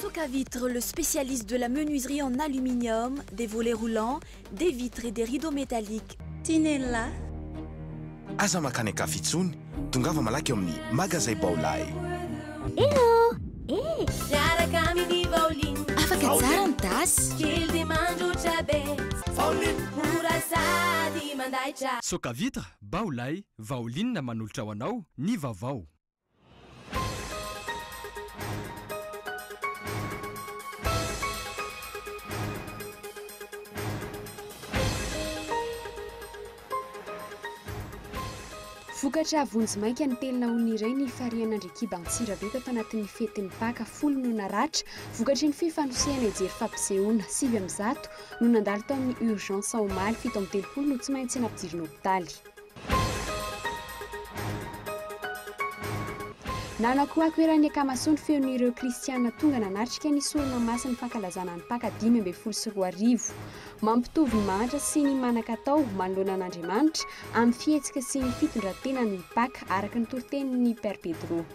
Socavitre, le spécialiste de la menuiserie en aluminium, des volets roulants, des vitres et des rideaux métalliques. Tinella. Aza mankany an-kafa intsony, tongava malaky eo amin'ny Magazay Baolai. Hello! Eh! Miaraka amin'ny Vaoline. Afaka tsara ny tasy. Kely dia mandroatra be. Vaoline. Mora sady mandaitra. Socavitre, Baolai, Vaoline manolotra ho anao ny vaovao. Vokatra vonjimaika nitelina olona iray ny farihan'Andriakiba Antsirabe tato anatin'ny fetin'ny Paka. Folo no naratra vokatry ny fifanosehana hijery fampisehoana. 109 no nandalo tao amin'ny urgence omaly, 37 no tsy maintsy nampidirina hopitaly. Nanakoako eran'ny Akamasoa ny feon'ireo kristiana tonga nanatrika ny sorona masin'ny fankalazana ny Paka 2015. Mampitovy ny mahantra sy ny manan-katao manoloana an'Andriamanitra amin'ny fihetsika sy ny fitondran-tenany ny Paka, araka ny toritenin'ny Père Pedro.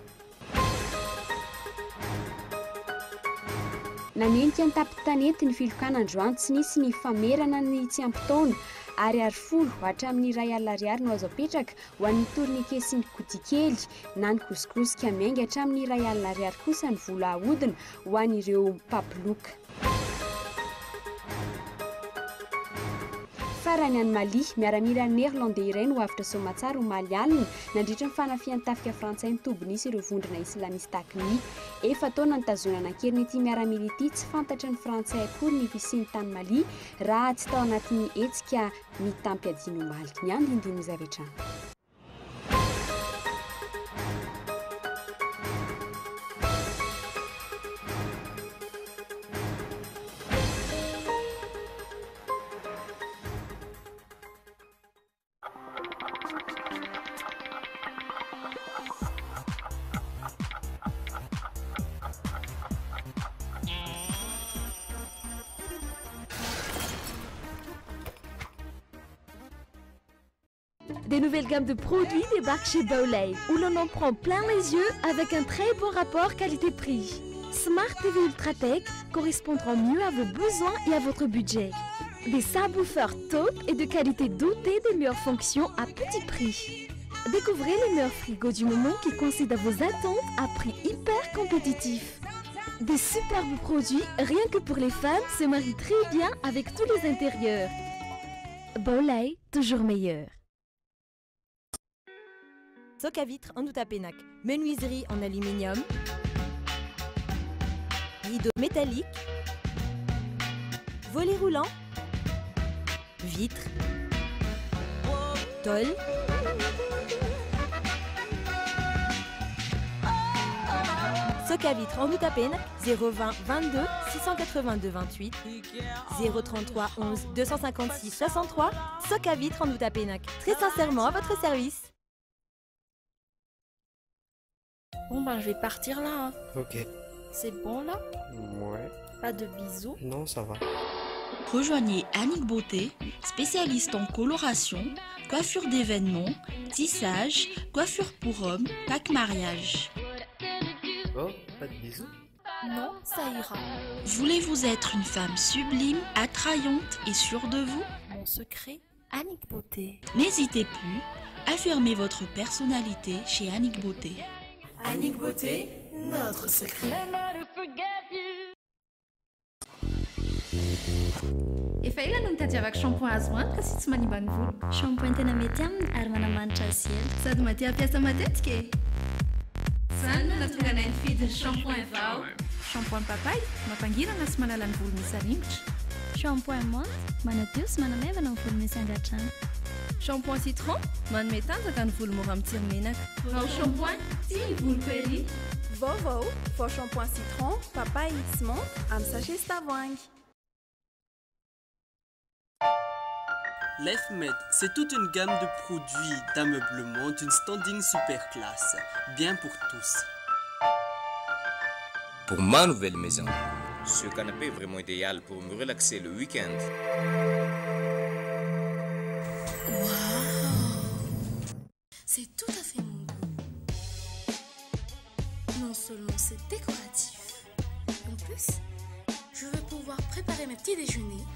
Nanenika ny tampon-tanety ny filokana androany, tsy nisy ny famerana ny tsy ampy taona. Ariary 10 hatramin'ny 100 000 ariary no azo apetraka ho an'ny tourniquet sy ny kotikely na ny kosikosika. Miainga hatramin'ny 100 000 ariary kosa ny vola ahodina ho an'ireo mpampiloka. Farany any Mali, miaramila Néerlandais iray no avotra soamatsara omaly alina nandritra ny fanafihan'ny tafika frantsay ny toby nisy ireo vondrona islamista AQMI. Efa-taona nitazonana an-keriny ity miaramila ity, tsy fantatry ny frantsay akory ny fisiany tany Mali raha tsy tao anatin'ny hetsika mitam-piadiana omaly. Ny andinindininy izay avy hatrany. Des nouvelles gammes de produits débarquent chez Baolai, où l'on en prend plein les yeux avec un très bon rapport qualité-prix. Smart TV Ultratech correspondra mieux à vos besoins et à votre budget. Des subwoofers top et de qualité dotée des meilleures fonctions à petit prix. Découvrez les meilleurs frigos du moment qui coïncident à vos attentes à prix hyper compétitif. Des superbes produits, rien que pour les femmes, se marient très bien avec tous les intérieurs. Baolai, toujours meilleur. Socavitre en Outapenac, menuiserie en aluminium, rideaux métalliques, volets roulants, vitres, tôle. Socavitre en Outapenac, 020 22 682 28, 033 11 256 63. Socavitre en Outapenac, très sincèrement à votre service. Bon ben je vais partir là. Hein. Ok. C'est bon là? Ouais. Pas de bisous? Non, ça va. Rejoignez Annick Beauté, spécialiste en coloration, coiffure d'événements, tissage, coiffure pour hommes, pack mariage. Oh, pas de bisous? Non, ça ira. Voulez-vous être une femme sublime, attrayante et sûre de vous? Mon secret, Annick Beauté. N'hésitez plus, affirmez votre personnalité chez Annick Beauté. Annick Beauté, notre secret. Efa ela no nitadiavako shampoing azo antoka sy tsy manimba ny voloko. Shampoing tena mety aminy ary manamanitra azy ela. Sady madio hampiasa matetika e. Izany no nahatonga anay nifidy ny shampoing vao. Shampoing papaye, mampangirana sy manala ny volo misy haringotra. Shampoing menthe, manadio sy manamaivana ny volo misy angadrano. Shampoing citron, manome tanjaka ny volo mora mitsiry menaka. Vao shampoing, tia ny voloko ery. Vaovao, vao shampoing citron, papaye sy menthe amin'ny sachet sy tavoahangy. LifeMed, c'est toute une gamme de produits d'ameublement d'une standing super classe, bien pour tous. Pour ma nouvelle maison, ce canapé est vraiment idéal pour me relaxer le week-end. Waouh! C'est tout à fait mon goût. Non seulement c'est décoratif, en plus, je vais pouvoir préparer mes petits déjeuners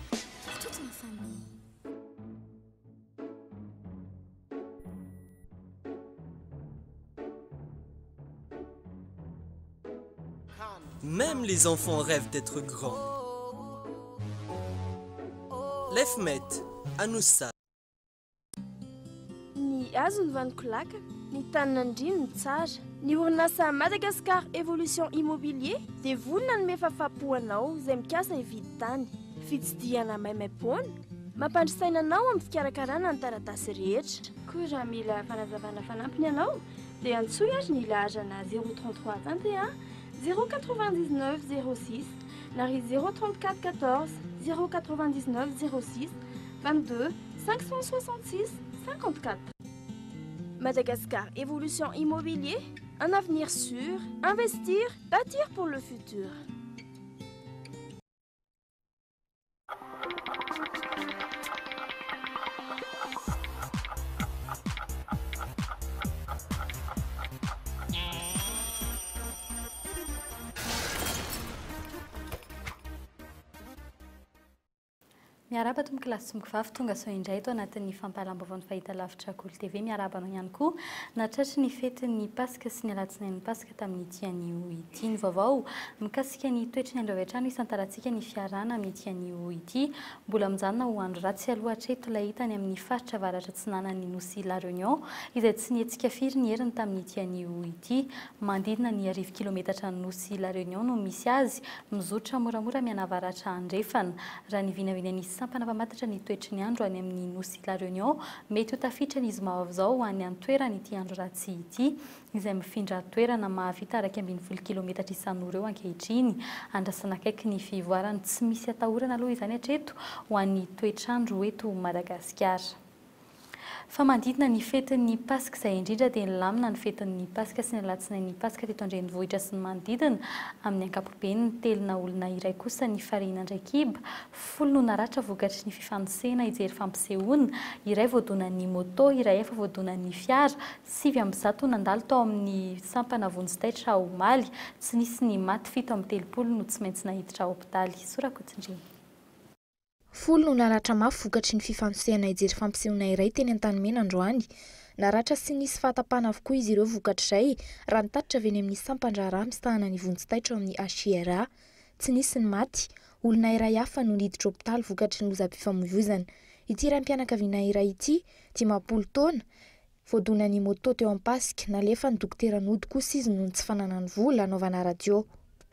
pour toute ma famille. Même les enfants rêvent d'être grands. Lefmet, Anoussa. Ny hazo no vanon-kolaka, ny tanin'Andriana no tsara. Ny orinasa Madagascar Evolution Immobilier dia vonona hanome fahafahampo anao izay mikasa hividy tany. Fitsidihana maimaimpoana, mampandry saina anao amin'ny fikarakarana ny taratasy rehetra. Koa raha mila fanazavana fanampiny ianao dia antsoy ary ny laharana 033 21 099 06 na ry 034 14 099 06 22 566 54. Madagascar Evolution Immobilier, un avenir sûr, investir, bâtir pour le futur. Miarahaba tompoko lahy sy tompoko vavy, tonga soa indray eto anatin'ny fampahalam-baovaon'ny fahitalavitra Kolo TV. Miarahaba anao ihany koa nahatratry ny fetin'ny Paska sy ny alatsinain'ny Paska tamin'ity anio ity. Ny vaovao mikasika ny toetry ny andro avy hatrany ho isantarantsika ny fiarahana amin'ity anio ity. Mbola mijanona ho andro ratsy aloha hatreto ilay hita any amin'ny faritra avaratra atsinanan'ny nosy La Réunion izay tsy nihetsika firy ny heriny tamin'ity anio ity. Manodidina ny arivo kilometatra ny nosy La Réunion no misy azy, mizotra moramora mianavaratra andrefana. Raha ny vinavinan'ny sampana mpamantatra ny toetry ny andro any amin'ny nosy La Réunion, mety ho tafiditra ny zoma ho avy izao ho any an-toerana ity andro ratsy ity, izay mifindra toerana mahavita 11 kilometatra isan'ora eo ankehitriny. Andrasana akaiky ny fivoarany. Tsy misy atahorana aloha izany hatreto ho an'ny toetr'andro eto Madagasikara. Fa manodidina ny fetin'ny Paska izay indrindra dia nilamina ny fetin'ny Paska sy ny alatsinain'ny Paska teto an-drenivohitra sy ny manodidina. Amin'ny ankapobeny, nitelina olona iray kosa ny farihin'Andraikiba. Folo no naratra vokatry ny fifanosehana hijery fampisehoana, iray voadonan'ny moto, iray hafa voadonan'ny fiara. 109 nandalo tao amin'ny sampana vonjy taitra omaly. Tsy nisy ny maty, 37 no tsy maintsy naiditra hopitaly. Sorakotsindriana. Folo no naratra mafy vokatry ny fifanosehana hijery fampisehoana iray teny Antanimena androany. Naratra sy nisy fahatapahana avokoa izy ireo vokatr'izay, raha ny tatitra avy eny amin'ny sampan-draharaha misahana ny vonjy taitra ao amin'ny HIRA. Tsy nisy ny maty. Olona iray hafa no niditra hopitaly vokatry ny lozam-pifamoivoizana. Ity raim-pianakaviana iray ity, 50 taona, Voadonan'ny moto teo Ampasika, nalefan'ny dokotera nody kosa izy noho ny tsy fananany vola hanaovana radio.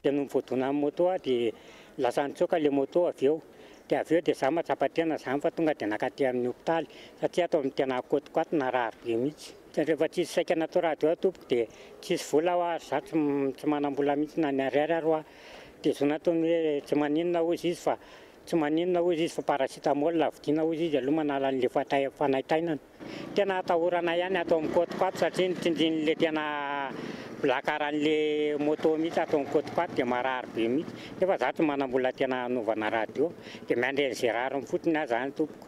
Dia nony voadonan'ny moto aho dia lasa nitsoaka ilay moto avy eo. Dia avy eo dia izaho mahatsapa tena izany fa tonga dia nankaty amin'ny hopitaly satria ato amin'ny tena côte-ko ato narary be mihitsy. Rehefa tsisy saika natao radio aho tompoko dia tsisy vola aho ary izaho tsy manam-bola mihitsy na ny ariary ary hoa. Dia izao nataony hoe tsy maninona hozy izy fa tsy maninona hozy izy fa paracetamol vidiana hozy izy aloha manala an'ilay fanaintainana. Tena atahorana ihany ato amin'ny côte-ko ato satria nitsindrin'le tena blakaran'le moto mihitsy ato amin'ny côte-ko ato dia marary be mihitsy nefa za tsy manam-bola tena hanaovana radio dia miandry an'izay rariny fotsiny aho zany tompoko.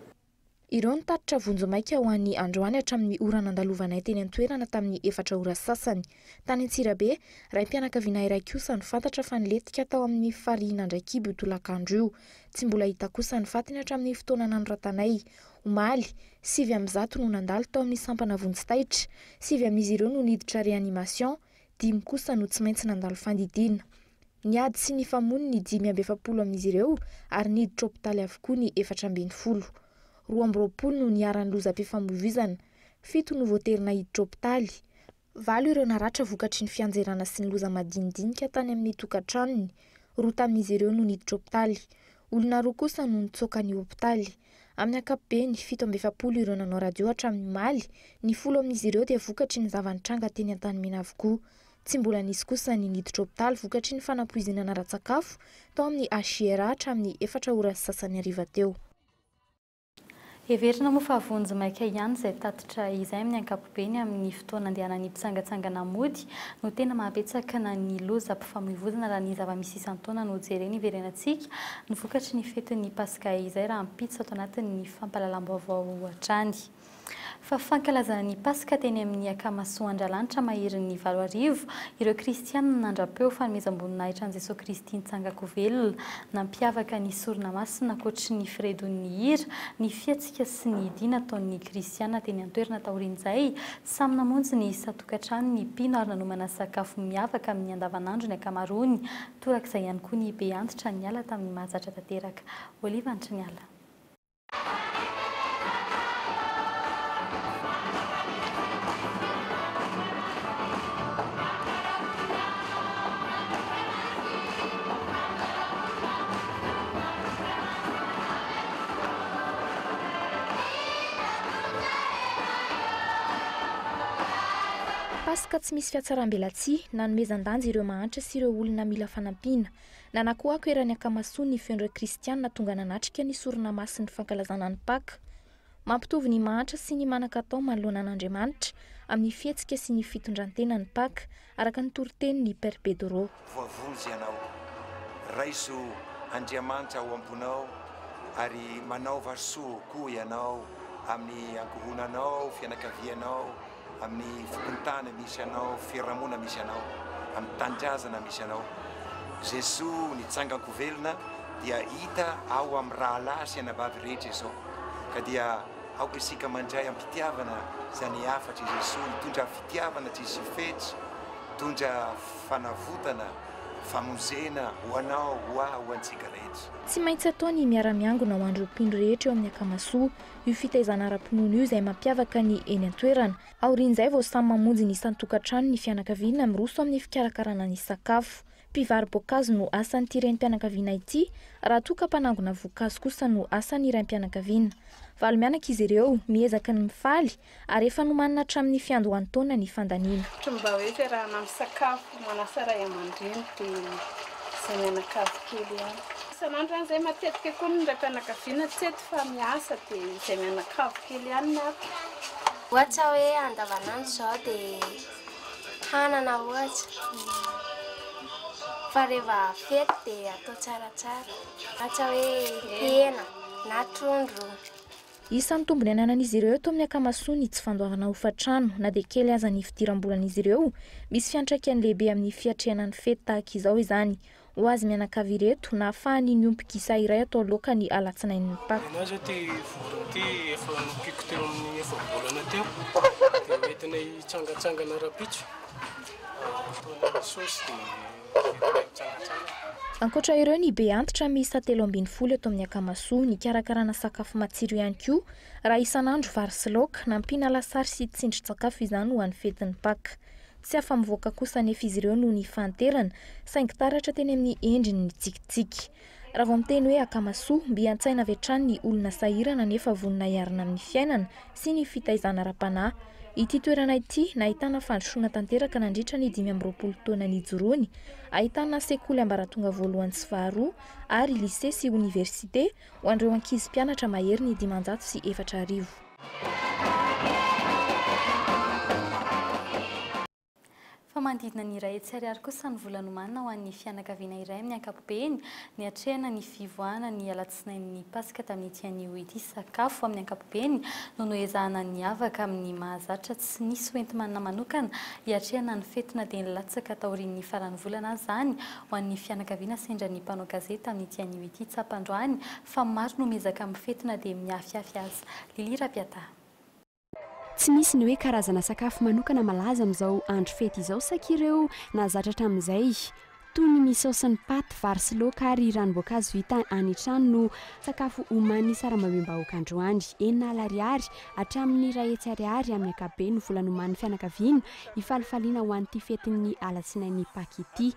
Ireo ny tatitra vonjimaika ho an'ny androany hatramin'ny ora nandalovanay teny an-toerana tamin'ny efatra ora sasany. Tany Antsirabe, raim-pianakaviana iray kosa no fantatra fa nilentika tao amin'ny farihin'Andraikibo io tolakandro io. Tsy mbola hita kosa ny fatiny hatramin'ny fotoana nanoratanay. Omaly, 109 no nandalo tao amin'ny sampana vonjy taitra. Sivy amin'izy ireo no niditra réanimation, dimy kosa no tsy maintsy nandalo fandidiana. Niady sy nifamono ny 45 amin'izy ireo ary niditra hopitaly avokoa ny 14. 22 no niharan'ny lozam-pifamoivoizana, fito no voatery naiditra hopitaly. Valo ireo naratra vokatry ny fianjerana sy ny loza madinidinika tany amin'ny tokantranony. Roa tamin'izy ireo no niditra hopitaly. Olona roa kosa no nitsoaka ny hopitaly. Amin'ny ankapobeny, 47 ireo nanao radio hatramin'ny omaly. Ny folo amin'izy ireo dia vokatry ny zava-nitranga teny Antanimena avokoa. Tsy mbola nisy kosa ny niditra hopitaly vokatry ny fanapoizinana ara-tsakafo tao amin'ny HIRA hatramin'ny efatra ora sy sasany hariva teo. Heverina moa fa vonjy maika ihany izay tatitra izay amin'ny ankapobeny amin'ny fotoana andehanan'ny mpitsangatsangana mody no tena mahabetsaka na ny lozam-pifamoivoizana raha ny zava-misy isan-taona no jerena iverenantsika ny vokatry ny fetin'ny Paska izay rahampitso ato anatin'ny fampahalalam-baovao hatrany. Fa fankalazana ny Paska teny amin'ny Akamasoa Andralanitra maherin'ny 8000 ireo kristianina nandra-peo fanomezam-boninahitra an'i Jesoa Kristy nitsangan-ko velona. Nampiavaka ny sorona masina ankoatry ny firedon'ny hira, ny fihetsika sy ny dihy nataon'ny kristiana teny an-toerana taorian'izay. Samy namonjy ny isan-tokantrano ny mpino ary nanomana sakafo miavaka amin'ny andavanandro ny ankamaroany. Torak'izay ihany koa ny be antitra niala tamin'ny mahazatra tanteraka. Oliva Antriniala. Paska tsy misy fiatsaram-belatsihy, nanomezan-danja ireo mahantra sy ireo olona mila fanampiana. Nanakoako eran'ny Akamasoa ny feon'ireo kristiana tonga nanatrika ny sorona masin'ny fankalazana ny Paka. Mampitovy ny mahantra sy ny manan-katao manoloana an'Andriamanitra amin'ny fihetsika sy ny fitondran-tena ny Paka, araka ny toritenin'i Père Pedro. Voavonjy ianao. Raiso Andriamanitra ao am-ponao ary manaova soa koa ianao amin'ny ankohonanao, fianakavianao, amin'ny fokontany misy anao, fiarahamonina misy anao, amin'ny tanindrazana misy anao. Jesoa nitsangan-ko velona dia hita ao amin'ny rahalahy sy anabavy rehetra izao. Ka dia aoka isika mandray am-pitiavana izany hafatr'i Jesoa, hitondra fitiavana tsisy fetra, hitondra fanavotana, famonjena ho anao, ho ahy, ho antsika rehetra. Tsy maintsy atao ny miara-miangona ho an'ireo mpino rehetra eo amin'ny Akamasoa. Io fitaizana ara-pinoana io izay mampiavaka ny eny an-toerana. Aorian'izay vao samy mamonjy ny isan-tokantrano ny fianakaviana miroso amin'ny fikarakarana ny sakafo. Mpivaro-boankazo no asan'ity renim-pianakaviana ity, raha toa ka mpanangona voankazo kosa no asan'ny raim-pianakaviana. Valo mianaka izy ireo, miezaka ny mifaly, ary efa nomanina hatramin'ny fiandohan'ny taona ny fandaniana. Ohatry ny mba hoe fiarahana misakafo, manasa ray aman-dreny dia izay mianakavy kely ihany. Isan'andro izany izay matetika koa ny raim-pianakaviana tsy eto fa miasa dia izay mianakavy kely ihany ny ato. Ohatra hoe andavanandro izao dia hanana ohatra fa rehefa fety dia atao tsaratsara, ohatra hoe hena na trondro. Isan'ny tombony ananan'izy ireo eto amin'ny Akamasoa ny tsy fandoavana hofan-trano, na dia kely aza ny fidiram-bolan'izy ireo. Misy fiantraikany lehibe amin'ny fiatrehana ny fety tahaka izao izany. Ho azy mianakavy ireto, nahafahany niompy gisa iray atao laoka ny alatsinainin'ny Paka. Ny ahy izao ity vorona ity efa nompiako teo amin'ny efa-bolana teo, dia hoentina hitsangantsangana rahampitso, ataonay saosy dia. Ankoatra ireo ny be antitra miisa 13 eto amin'ny Akamasoa, nikarakarana sakafo matsiro ihany koa, raha isan'andro vary sy laoka, nampiana lasary sy tsindrin-tsakafo izany ho an'ny fetin'ny Paka. Tsy afa-mivoaka kosa anefa izy ireo noho ny fahanterana, saingy taratra teny amin'ny endriny ny tsikitsiky. Raha vao miteny hoe Akamasoa, mby an-tsaina avy hatrany ny olona sahirana nefa vonona hiarina amin'ny fiainana sy ny fitaizana ara-panahy. Ity toerana ity, nahitana fandrosoana tanteraka nandritra ny 25 taona nijoroany, ahitana sekoly ambaratonga voalohany sy faharoa ary lycée sy oniversite ho an'ireo ankizy mpianatra mahery ny 1500. Fa manodidina ny 100 ariary kosa ny vola nomanina ho an'ny fianakaviana iray amin'ny ankapobeny, niatrehana ny fivoahana ny alatsinain'ny Paska tamin'ity anio ity. Sakafo amin'ny ankapobeny no noezahana niavaka amin'ny mahazatra, tsy nisy hoenti-manana manokana hiatrehana ny fety na dia nilatsaka taorian'ny faran'ny volana aza izany ho an'ny fianakaviana sendra ny mpanao gazety tamin'ity anio ity. Tsapa androany fa maro no miezaka mifety na dia miafiafy aza. Lily Rapiata. Tsy misy ny hoe karazana sakafo manokana malaza amin'izao andro fety izao saika ireo nahazatra hatramin'izay, toy ny misao sy ny paty, vary sy laoka ary ranom-boankazo vita any an-trano no sakafo omanin'ny sarambabem-bahoaka androany. 60 ariary hatramin'ny 100 ariary amin'ny ankapobeny ny vola nomanin'ny fianakaviana hifalifaliana ho an'ity fetin'ny alatsinain'ny Paka ity.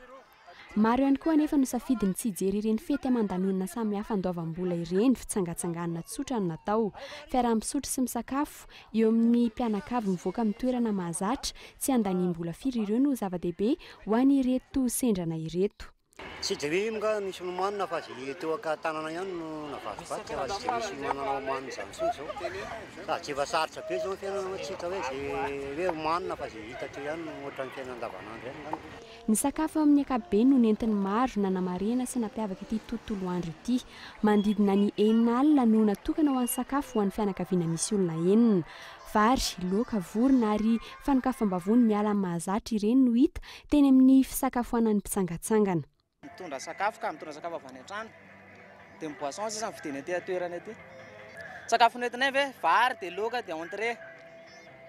Maro ihany koa anefa no safidy ny tsy hijery ireny fety aman-danonana samihafa andoavam-bola ireny, fitsangatsanganana tsotra no natao. Fiaraha-misotro sy misakafo eo amin'ny mpianakavy mivoaka amin'ny toerana mahazatra, tsy andaniam-bola firy ireo no zava-dehibe ho an'ireto sendrana ireto. Tsy dia hoe nga misy nomanina fa ze teo ankatanana ihany no navadibadika fa tsy dia misy manana homanina izany intsony izao. Sady tsy efa sarotra be izao ny fiainana hoe tsy hita hoe ze hoe homanina fa ze hita teo ihany no ohatran'ny fiainana andavanandro ihany angamba. Ny sakafo amin'ny ankapobeny no nentin'ny maro nanamarihana sy nampiavaka ity tontolo andro ity. Manodidina ny 60 no natokana ho an'ny sakafo ho an'ny fianakaviana misy olona enina. Vary, laoka, vorona ary fanokafam-bavony miala amin'ny mahazatra ireny no hita teny amin'ny fisakafoanan'ny mpitsangantsangana. Mitondra sakafo ka, mitondra sakafo avy any an-trano. Dia ny boisson sisa no vidiana aty an-toerana aty. Sakafo noentinay ve? Vary dia laoka dia entrée.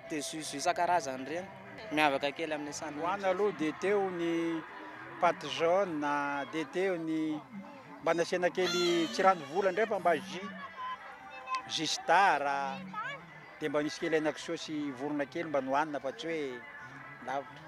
Dia jus jus isan-karazany ireny. Miavaka kely amin'ny isan'andro. Hoanina aloha dia teo ny pâte jaune, dia teo ny mba nasiana kely tsy ranovola indray fa mba jus, jus star, dia mba nisy kely henakisoa sy vorona kely mba nohanina fa tsy hoe lavitra.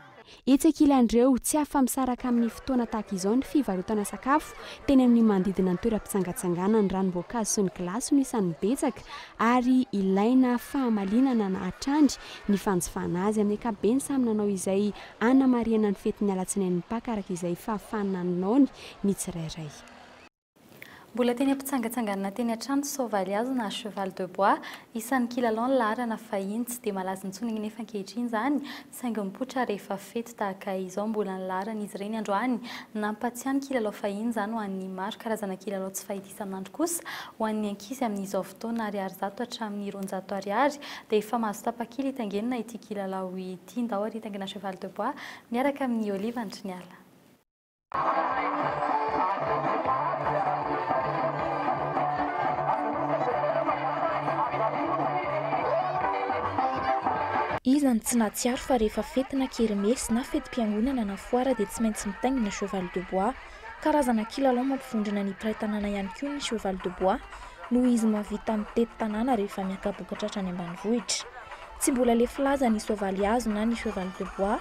Etsy ankilan'ireo, tsy afa-misaraka amin'ny fotoana tahaka izao ny fivarotana sakafo teny amin'ny manodidina ny toeram-pitsangatsanganana. Ny ranom-boankazo sy ny gilasy no isan'ny betsaka ary ilaina fahamalinana hatrany ny fanjifana azy. Amin'ny ankapobeny, samy nanao izay hanamarihana ny fetin'ny alatsinain'ny Paka araka izay fahafahana nanaony ny tsirairay. Mbola teny am-pitsangatsanganana teny hatrany soavaly hazo na cheval de bois, isan'ny kilalao ny laharana fahiny, tsy dia malaza intsony anefa ankehitriny izany, saingy mipoitra rehefa fety tahaka izao. Mbola ny laharan'izy ireny androany, nampatsiahy ny kilalao fahiny izany ho an'ny maro, karazana kilalao tsy fahita isan'andro kosa ho an'ny ankizy amin'izao fotoana, ariary 100 hatramin'ny 200 ariary dia efa mahazo tapakila hitaingenina ity kilalao ity. Ndao ary hitaingina cheval de bois miaraka amin'i Olive Andriniala. Iza no tsy nahatsiaro fa rehefa fety na kermesy na fetim-piangonana na foara dia tsy maintsy mitaingina cheval de bois. Karazana kilalao mampivondrona ny mpiray tanàna ihany koa ny cheval de bois noho izy mahavita mitety tanàna rehefa miaka-bokatra hatrany ambanivohitra. Tsy mbola lefy laza ny soavaly hazo na ny cheval de bois.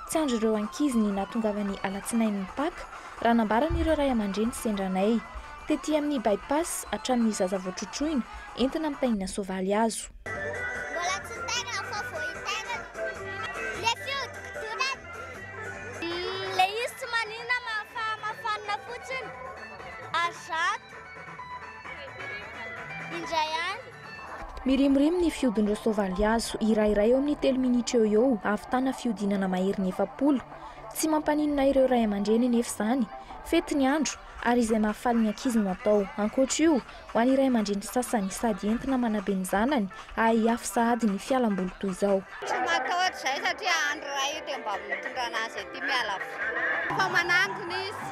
Tsy andrin'ireo ankizy ny nahatongavan'ny alatsinain'ny Paka, raha nambaran'ireo ray aman-dreny sendra anay. Tety amin'ny By Pass, hatramin'ny zaza vao trotroina, entina mitaingina soavaly hazo. Mbola tsy nitaingina fa vao hitaingina. Le fihodinkodinana. Le izy tsy maninona fa mahafanina fotsiny. Ary 100. Indray ihany. Mirimorimo ny fihodin'ireo soavaly hazo, iray iray eo amin'ny telo minitra eo ho eo, hahavitana fihodinana maherin'ny 40. Tsy mampaninona ireo ray aman-dreny anefa izany. Fety ny andro, ary izay mahafaly ny ankizy no atao. Ankoatra io, ho an'ny ray aman-dreny sasany, sady entina manabe ny zanany hahay hihafy sahady ny fialamboly toy izao. Tsy matahotra izahay satria andro iray io dia mba mitondra anazy aty miala voly. Efa manangona izy,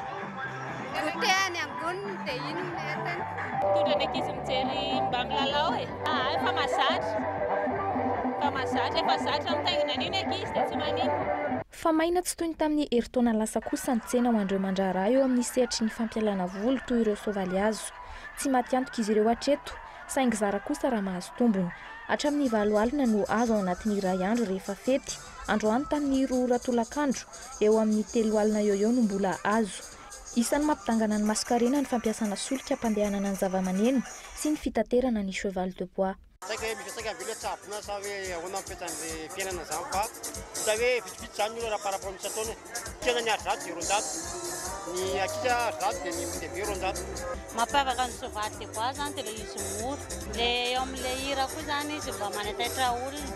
gotehany angoniny dia iny no entiny. Mitondra ny ankizy mijery mba milalao e. Aa efa mahazatra, efa mahazatra, efa zatra mitaingina an'io ny ankizy dia tsy maninona. Fa maina tsy toy ny tamin'ny herintaona lasa kosa ny tsena ho an'ireo mandraharaha eo amin'ny sehatry ny fampialana voly toy ireo soavaly hazo. Tsy maty antoka izy ireo hatreto, saingy zara kosa raha mahazo tombony. Hatramin'ny valo alina no azo ao anatin'ny iray andro rehefa fety. Androany tamin'ny roa ora tolakandro, eo amin'ny telo alina eo eo no mbola azo. Isan'ny mampidangana ny masonkarena ny fampiasana solika hampandehanana ny zavamaneno sy ny fitaterana ny cheval de bois. Tsy haiko hoe misy fiantraikany ve ilay tsabona sa hoe ahoana ny fiantran'ilay fiainana izany fa hita hoe vitsivitsy izany ny olona raha par rapport amin'ny isan-taona e. Tsena ny arizato dia 200, ny ankizy arizato dia ny olon-dehibe 200. Mampiavaka ny soavaly de bois zany dia ilay izy mora. Ilay eo amin'ilay hira koa izany izy mba manaitaitra olona.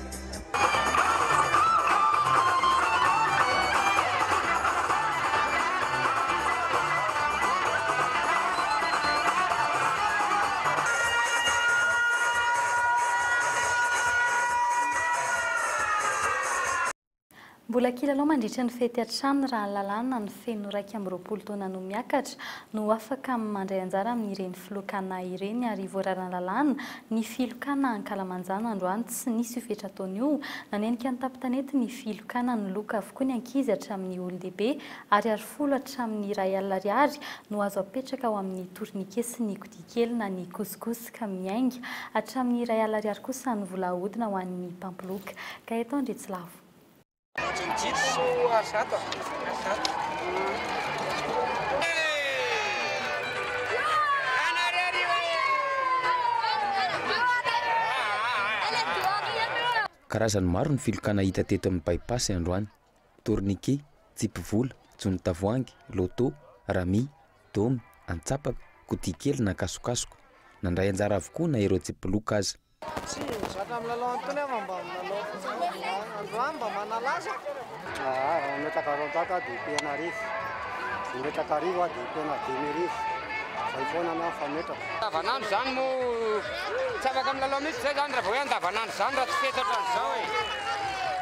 Mbola kilalao mandritra ny fety hatrany raha ny lalàna ny feno 21 taona no miakatra no afaka mandray anjara amin'ireny filokana ireny ary voararan'ny lalàna ny filokana ankalamanjana androany tsy nisy io fetra-taona io nanenika ny tampon-tanety ny filokana niloka avokoa ny ankizy hatramin'ny olon-dehibe ariary folo hatramin'ny 100 000 ariary no azo apetraka ao amin'ny tourniquet sy ny kodia kely na ny couscous ka miainga hatramin'ny 100 000 ariary kosa ny vola ahodina ho an'ny mpampiloka Gaëtan Andriatsilavo. Karazany maro ny filokana hita teto amin'ny By-pass androany. Tourniquet, tsipy vola, jono tavoahangy, loto, rami, domy, antsapaka, kodia kely na kasokasoka. Nandray anjara avokoa na ireo tsy mpiloka aza. Tsy mizatra milalao an'itony aho fa mba milalao fotsiny. Androany mba manalaza. Raha mametraka 200 aho dia pehina 1000. Mametraka 1000 aho dia pehina 5000. Zay foana ny ahy fametrako. Andavanandro izany moa tsy afaka milalao mihitsy izay izany raha vao hoe andavanandro izany raha tsy fety ohatran'izao e.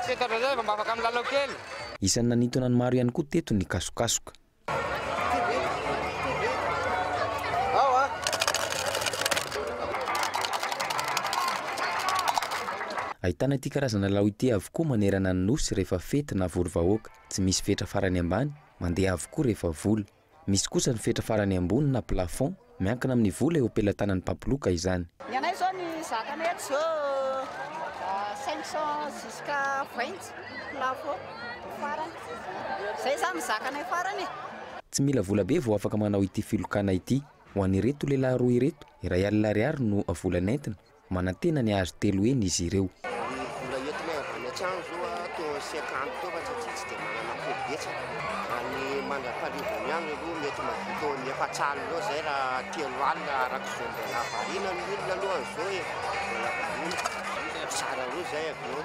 Tsy fety ohatran'izao vao mba afaka milalao kely. Isan'ny nanintona ny maro ihany koa teto ny kasokasoka. Ahitana ity karazana lalao ity avokoa manerana ny Nosy rehefa fety na vory vahoaka. Tsy misy fetra farany ambany, mandeha avokoa rehefa vola. Misy kosa ny fetra farany ambony na plafond, miankina amin'ny vola eo am-pelatanan'ny mpampiloka izany. Ny anay zao ny zakanay eto zao 500 jusqu'à 20 plafond farany. Zay zany ny zakanay farany e. Tsy mila vola be vao afaka manao ity filokana ity. Ho an'ireto lehilahy roa ireto, 1000 ariary no vola nentina. Manantena ny hahazo telo heny izy ireo. Ny vola entinay avy any an-trano izao teo amin'ny 50 teo fa satria tsy dia manana akoho betsaka. Raha ny mandra-paharivony ihany aloha mety mahavita eo amin'ny efatr'alina eo izay raha telo alina araka izao mbola variana ny olona aloha amin'izao e, mbola variana. Mizara roa izay avy eo.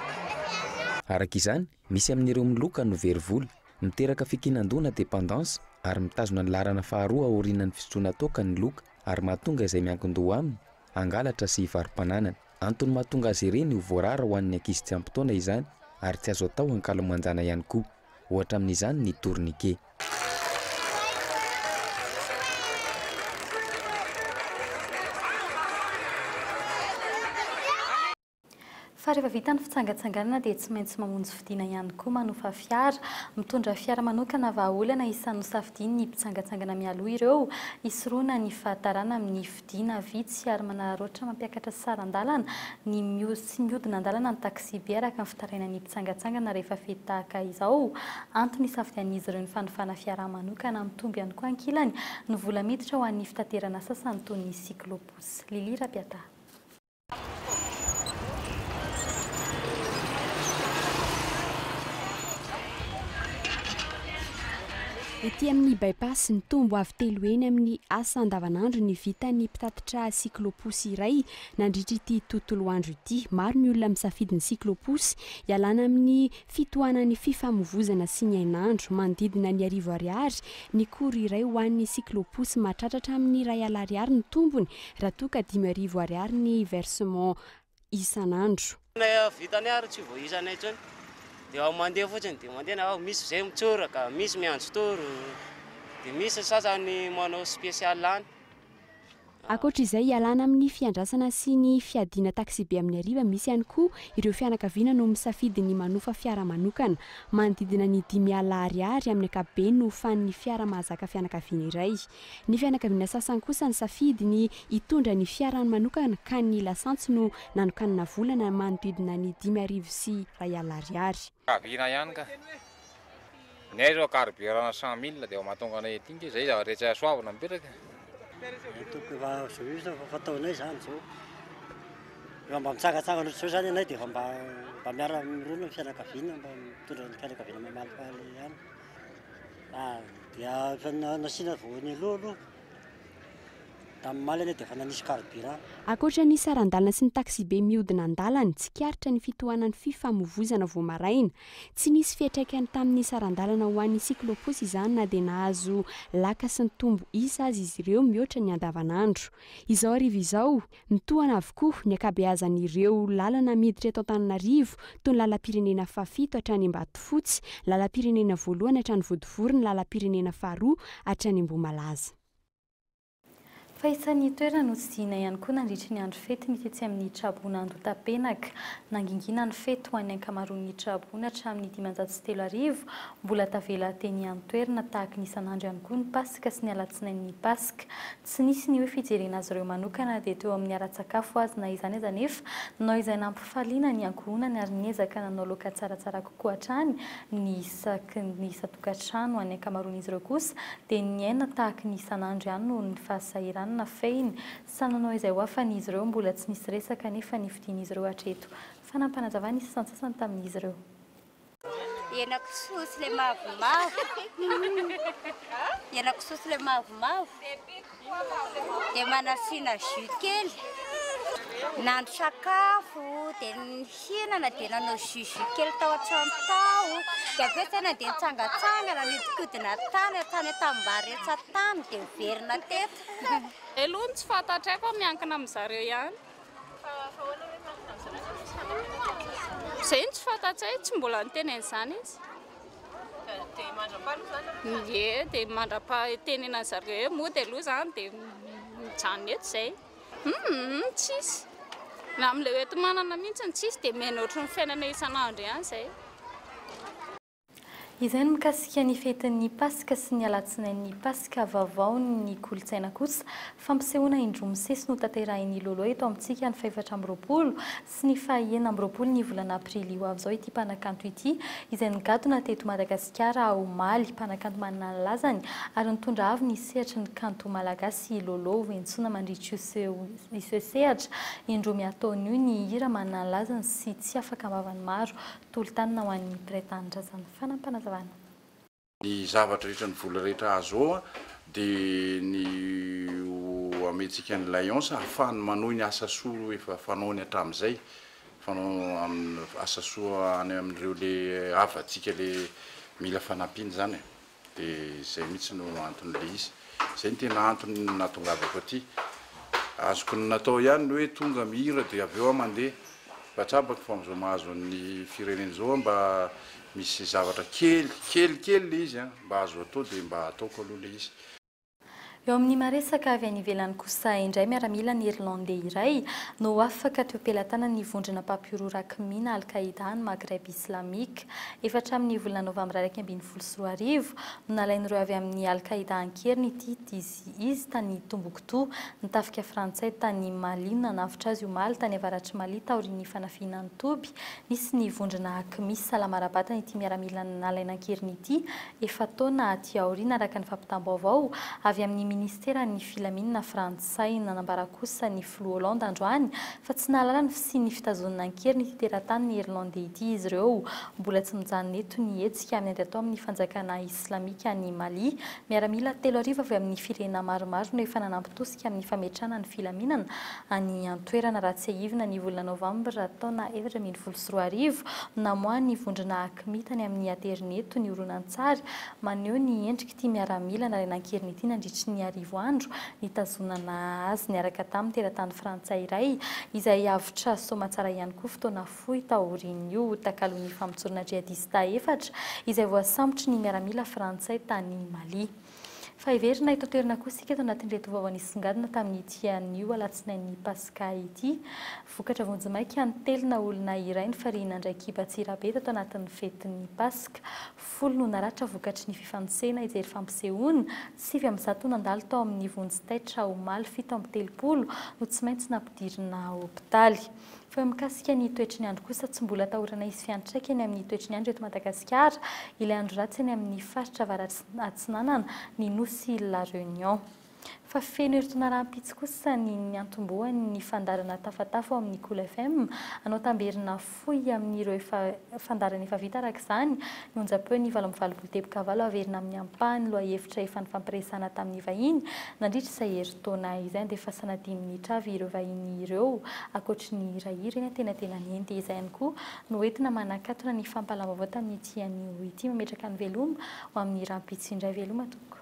Araka izany, misy amin'ireo miloka no very vola. Miteraka fikinan-doha na dépendance ary mitazona ny laharana faharoa aorianan'ny fisotroana toaka ny loka ary mahatonga izay miankin-doha aminy hangalatra sy hivaro-pananana. Antony mahatonga azy ireny ho voarara ho an'ny ankizy tsy ampy taona izany ary tsy azo atao ankalamanjana ihany koa. Ohatra amin'izany ny tourniquet. Fa rehefa vita ny fitsangatsanganana dia tsy maintsy mamonjy fodiana ihany koa manofa fiara. Mitondra fiara manokana vahaolana isan'ny nosafidian'ny mpitsangatsangana mialoha ireo hisorohana ny fahatarana amin'ny fodiana vitsy ary manararaotra mampiakatra saran-dalana ny sy mihodina an-dalana ny taksibe araka ny fitarainan'ny mpitsangatsangana rehefa fety tahaka izao. Antony isafidian'izy ireo ny fanofana fiara manokana mitombo ihany koa ankilany ny vola miditra ho an'ny fitaterana sasany toy ny cyclo-pousse. Lily Rabiata. Ety amin'ny By-pass, nitombo avo telo heny amin'ny asa andavanandro ny vitan'ny mpitatitra cyclo-pousse iray nandritra ity tontolo andro ity. Maro ny olona misafidy ny cyclo-pousse hialana amin'ny fitohanan'ny fifamoivozana sy ny hainandro. Manodidina ny arivo ariary ny cours iray ho an'ny cyclo-pousse, mahatratra hatramin'ny 1 alina ariary ny tombony raha toa ka 5000 ariary ny versement isan'andro. Ny vitany ary tsy voahisanay intsony dia mandeha fotsiny dia mandeha na misy izay mitsoraka, misy miantso toro, dia misy ny sasany manao spécial any. Ankoatra izay, hialana amin'ny fiandrasana sy ny fiadiana taksibe amin'ny hariva, misy ihany koa ireo fianakaviana no misafidy ny manofa fiara manokana. Manodidina ny 50 alina ariary amin'ny ankapobeny no hofan'ny fiara mahazaka fianakaviana iray. Ny fianakaviana sasany kosa nisafidy ny hitondra ny fiarany manokana ka ny lasantsy no nanokanana vola na manodidina ny 1051 ariary. Kabina ihany ka. Ny ay zao carburant 100 mille dia vao mahatonga anay aty nge zay zavatra tsy hasoavina mipetraka. Tokony efa zao io zao efa fataonay izany zao. Efa mba mitsangatsangana ohatr'izao izany ianay dia efa mba mba miara-mirona ny fianakaviana mba mitondra ny fianakaviana mamalifaly ihany. Dia efa nasiana voany aloha aloha, tamin'ny omaly anie dia efa nanisy carburant. Ankoatra ny saran-dalana sy ny taksibe mihodina an-dalana, tsikaritra ny fitohanan'ny fifamoivoizana vao maraina. Tsy nisy fiantraikany tamin'ny saran-dalana ho an'ny cyclo-pousse izany na dia nahazo laka sy nitombo isa aza izy ireo mihoatra ny andavanandro. Izao hariva izao, Mitohana avokoa ny ankabeazan'ireo lalana miditra eto Antananarivo, toy ny lalam-pirenena fahafito hatrany Ambatofotsy, lalam-pirenena voalohany hatrany Vontovory, ny lalam-pirenena faharoa hatrany Ambohimalaza. Fa isan'ny toerana notsidihina ihany koa nandritry ny andro fety ny tetsy amin'ny Traboina Andotapenaka. Nangingina ny fety ho an'ny ankamaroan'ny traboina hatramin'ny 3500 mbola tavela teny an-toerana tahaka ny isan'andro ihany koa ny Paska sy ny alatsinain'ny Paska. Tsy nisy ny hoe fijerena azy ireo manokana dia teo amin'ny ara-tsakafo aza na izany aza anefa nanao izay nampifaliana ny ankohonany ary niezaka nanao laoka tsaratsara kokoa hatrany ny isaky ny isan-tokantrano. Ny ankamaroan'izy ireo kosa dia niaina tahaky ny isan'andro ihany noho ny fahasahiranana fehiny. Samy nanao izay ho afany izy ireo mbola tsy nisy resaka anefa ny fodian'izy ireo hatreto. Fanampanazavan'ny sasantsasany tamin'izy ireo. Henakisoa sy le mavomavo. Henakisoa sy le mavomavo. Dia manasiana jus kely. Nahandro sakafo dia nihinana dia nanao jus jus kely tao an-trano tao dia avy eo izay nandeha nitsangantsangana nihodinkodina tany tany an-tanimbary rehetra tany dia niverina teto. Aloha ny tsy fantatray fa miankina amin zareo ihany. Izay no tsy fantatray, tsy mbola niteny an'izany izy. Ie, dia mandra-paha-tenenan'ny zareo hoe mody aloha izany dia mijanona eto izay. Hum, tsisy. Na amin'ilay hoenti-manana mihitsy tsisy dia miaina ohatran'ny fiainana isan'andro ihany izay. Izay no mikasika ny fetin'ny Paska sy ny alatsinain'ny Paska vaovaon'ny kolontsaina kosa. Fampisehoana indroa misesy no tanterahin'ny Lolo eto amintsika ny fahefatra amby 20 sy ny faha 26 ny volana aprily ho avy izao ity mpanakanto ity izay nigadona teto Madagasikara omaly. Mpanakanto manana ny lazany ary nitondra avo ny sehatry ny kanto malagasy i Lolo. Hoentsoina mandritra io seho sehatra indroa miataona io ny hira manana ny lazany sy tsy afaka am-bavan'ny maro. Tolo-tanana ho an'ny mpiray tanindrazana. Fanampinazavana. Ny zavatra rehetra ny vola rehetra azo ao dia ny ho amentsika ny Lions ahafahany manohy ny asa soa efa fanaony hatramin'izay, fanao amin'ny asa soa any amin'ireo le havantsika le mila fanampiana izany e. Dia izay mihitsy no anton'ilay izy. Izay no tena antony nahatongavako aty. Azoko ny natao ihany ny hoe tonga mihira dia avy eo aho mandeha. Fa tsapako fa amin'izao mahazo an'ny firenena izao aho mba misy zavatra kely, kely kely ilay izy an, mba azo atao dia mba ataoko aloha ilay izy. Eo amin'ny maresaka avy any ivelany kosa indray, miaramila Nirlandey iray no afaka teo am-pelatanan'ny vondrona mpampihorohoro Akmina Al-Qaeda any Maghreb Islamique. Efa hatramin'ny volana novambra 2011 no nalain'ireo avy amin'ny Al-Qaeda an-keriny ity izy tany Tombouctou. Ny tafika frantsay tany Mali no nanavotra azy omaly tany avaratr'i Mali taorian'ny fanafihina ny toby nisy ny vondrona Aqmi. Salama ara-batana ity miaramila nalaina an-keriny ity efa-taona aty aoriana, araka ny fampitam-baovao avy amin'ny minisiteran'ny filaminana frantsay. Nanambara kosa ny filoha Hollande androany fa tsy nahalala ny fisian'ny fitazonana an-keriny ity teratany Irlandey ity izy ireo. Mbola tsy mijanona eto ny hetsika amin'ny ady atao amin'ny fanjakana islamika any Mali. Miaramila 3000 avy amin'ny firenena maromaro no efa nanampy tosika amin'ny fametrahana ny filaminana any an-toerana. Raha tsiahivina, ny volana novambra taona 2014 no namoahan'ny vondrona AQMI tany amin'ny aterineto ny horonantsary maneho ny endrik'ity miaramila nalaina an-keriny ity nandritry ny 1000 andro nitazonana azy niaraka tamin'ny teratany frantsay iray izay avotra soamatsara ihany koa fotoana fohy taorian'io takalon'ny famotsorana djihadista efatra izay voasambotry ny miaramila frantsay tany Mali. Fa heverina eto an-toerana kosa isika eto anatin'ireto vaovao nisongadina tamin'ity anio alatsinain'ny Paska ity. Vokatra vonjimaika nitelina olona iray ny farihin'Andraikiba Antsirabe tato anatin'ny fetin'ny Paska. Folo no naratra vokatry ny fifanosehana hijery fampisehoana, 109 nandalo tao amin'ny vonjy taitra omaly, 37 no tsy maintsy nampidirina hopitaly. Fa mikasika ny toetry ny andro kosa, tsy mbola atahorana hisy fiantraikany amin'ny toetry ny andro eto Madagasikara ilay andro ratsy any amin'ny faritra avaratra-atsinanana ny nosy La Réunion. Fa feno herintaona rahampitso kosa ny niantombohan'ny fandaharana Tafatafa ao amin'ny Kolo FM. Hanao tamberina fohy amin'ireo efa fandaharana efa vita araka izany ny onjam-peo ny 88.8 averina amin'ny ampahany lohahevitra efa nifampiresahana tamin'ny vahiny Nandritra izay herintaona izay, andefasana dimy minitra avy ireo vahiny ireo, ankoatry ny hirahira eny antenatenany eny. Dia izay ihany koa no entina manakatona ny fampahalam-baovao tamin'ity anio ity. Mametraka ny veloma ho amin'ny rahampitso indray. Veloma tompoko.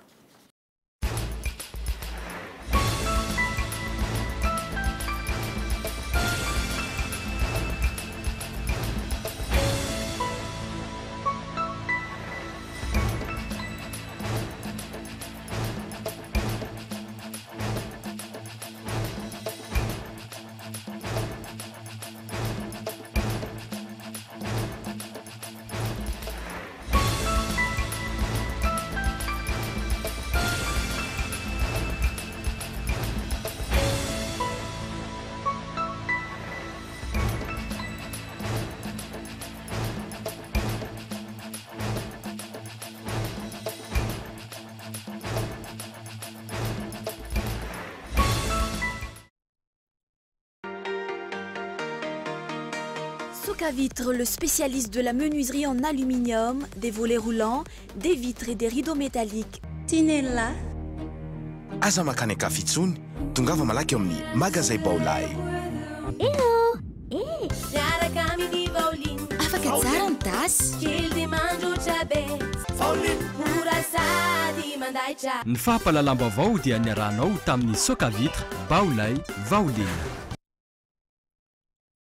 Socavitre, le spécialiste de la menuiserie en aluminium, des volets roulants, des vitres et des rideaux métalliques. Tinella. Aza mankany an-kafa intsony, tongava malaky ao amin'ny Magazay Baolai. Eh oh! Eh! Miaraka amin'ny Vaoline. Afaka tsara ny tasy. Kely dia mandroatra be. Vaoline. Mora sady mandaitra. Ny fampahalalam-baovao dia niarahanao tamin'ny Socavitre, Baolai, Vaoline.